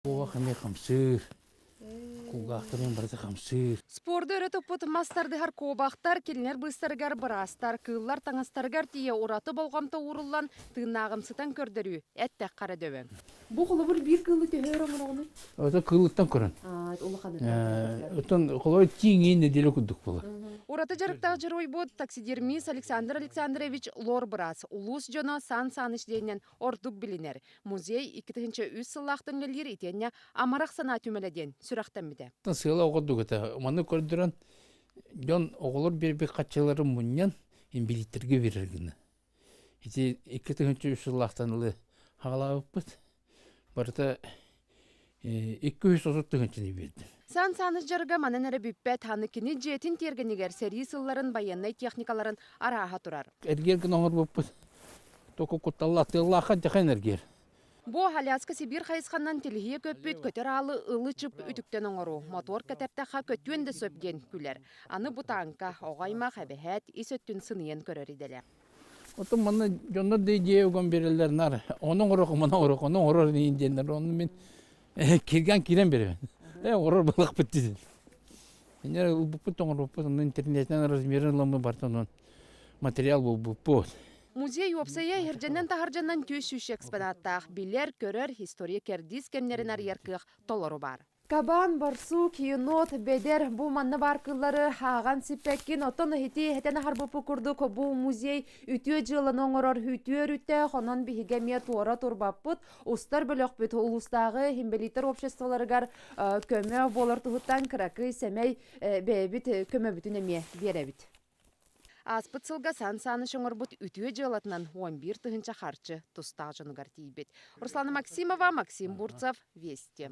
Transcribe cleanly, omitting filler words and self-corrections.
Куобах эмиэ хамсыыр. Кулгаахтарын барыта хамсыыр. Спорду өрө туппут мас тардыһар куобахтар кинилэр быыстарыгар быраастар, кыыллар таҥастарыгар тиийэ ураты болҕомто ууруллан, тыыннааҕымсытан көрдөрүү, эттэххэ эрэ дөбөҥ. Бу холобур биир кыылы төһө өр оҥороҕунуй? Ото кыылыттан көрөн. Улаханыттан. Оттон холобур тииҥиин нэдиэлэ курдук буолар. Ураты дьарыктаах дьоруойбут таксидермист Александр Александрович Лор быраас улуус дьоно Сан Саныч диэнинэн ордук билинэр. Музей 2003 сыллаахтан үлэлиир итиэннэ Амарах санаа түмэлэ диэн сүрэхтэммитэ. Сыала оҕордук этэ. Маны көрдөрөн дьон оҕолор биэрбит хаччыларын мунньан инбэлииттэргэ биэрэр гына. Ити 2003 сыллаахтан ылы хаҕалаабыппыт. Барыта 230 тыһыынчаны биэрдим. Сан Саныч дьарыга манан эрэ бүппэт, аны кини дьиэтин тиэргэнигэр сэрии сылларын байыаннай техникаларын арааһа турар. Эргиэр гына оҥорбуппут. Току кутталлаах тыаллаахха дьахан эргиэр. Бу Аляска Сибиир хайысханан тилиһийэ көппүт көтөр аалы ылы-чып үтүктэн оҥоруу, мотуор кэтэртэххэ көтүөн да сөп диэн күлэр. Аны бу тааҥка, оҕо аймах, эбэһээт ис өттүн сыныйан көрөр идэлээх. Оттон манна дьоннор да идея уган биэрэллэр наар ону оҥоруох, маны оҥоруох, ону оҥорор иин диэннэр ону мин киргэн киирэн биэрэбин. Э оҥорор былахпыт дии. Инньэ ылбыппыт оҥорбуппут онно интернетинэн размерын ыламмыт барытын онон материал булбуппут. Музей уопсайа иһирдьэннэн-таһырдьаннан 400 экспонаттаах, билэр, көрөр, история кэрдиис кэмнэрин арыйар кыах толору баар. Кабан, барсук, енот, бэдэр бу манна баар кыыллары ааҕан сиппэккин, оттон ити этэн аһарбыппыт курдук бу музей үтүө дьыаланы оҥорор үтүө өрүттээх, онон биһиги эмиэ туора турбаппыт, устар бөлөхпүт улуустааҕы инбэлииттэр обществоларыгар көмө буолар туһуттан кыракый сэмэй бэйэбит көмөбүтүн эмиэ биэрэбит. Ааспыт сылга Сан Саныч оҥорбут үтүө дьыалатынан 11 тыһыынча харчы тустаах дьонугар тиийбит. Руслана Максимова, Максим Бурцев, Вести.